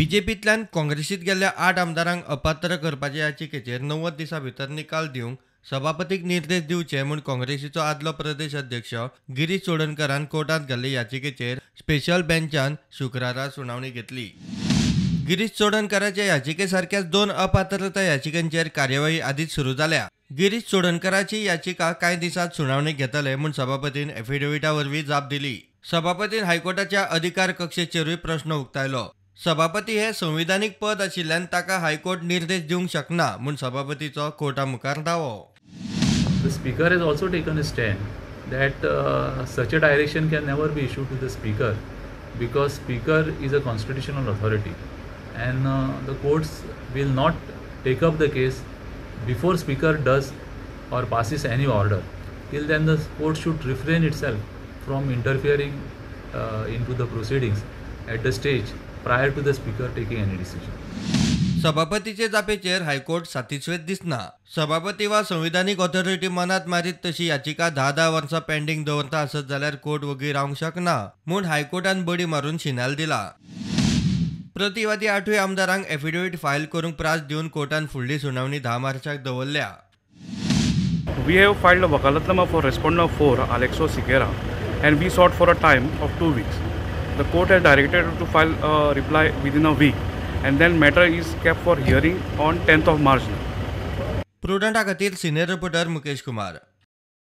बीजेपींतल्यान काँग्रेसीत गेल्ल्या 8 आमदारांक अपात्र करपाचे याचिकेचेर 90 दिसां भितर निकाल दिवंक सभापतीक निर्देश दिवचे म्हूण काँग्रेसीचो आदलो प्रदेश अध्यक्ष गिरीश चोडणकारान कोर्टांत घाल्ले याचिकेचेर स्पेशल बेंचान शुक्रारा सुनावणी घेतली. गिरीश चोडणकाराच्या याचिके सारक्याच 2 अपात्रता याचिकांचेर कार्यवाही आदींच सुरू जाल्या. गिरीश चोडणकाराची याचिका कांय दिसांत सुनावणेक घेतले म्हूण सभापतीन एफिडेविटा वरवीं जाप दिली. सभापतीन हायकोर्टाच्या अधिकार कक्षेचेरूय प्रश्न उक्तायलो. सभापती हे संविधानीक पद आशिल्ल्यान ताका हायकोर्ट निर्देश दिवंक शकना म्हूण सभापतीचो कोर्टा मुखार दावो. The speaker has also taken a stand that such a direction can never be issued to the speaker because speaker is a constitutional authority and the courts will not take up the case before speaker does or passes any order. Till then the court should refrain itself from interfering into the proceedings at the stage prior to the speaker taking any decision. सभापतीचे जापेचेर high court सातिस्वेत दिसना. सभापती वा संविधानीक authority मनात मारीत तशी याचिका 10-10 वर्सां पेंडींग दवरता आसत जाल्यार कोर्ट वगी रावंक शकना म्हूण हायकोर्टान बडी मारून शिनाल दिला. प्रतिवादी 8 आमदारांक एफिडेवीट फायल करूंक प्रास दिवन कोर्टान फुडली सुनावणी 10 मार्चाक दवरल्या. We have filed a vakalatnama for respondent 4 Aleixo Sequeira and we sought for a time of 2 weeks. The court has directed to file a reply within a week and then matter is kept for hearing on 10th of March. प्रुडंटा खातीर senior reporter Mukesh Kumar.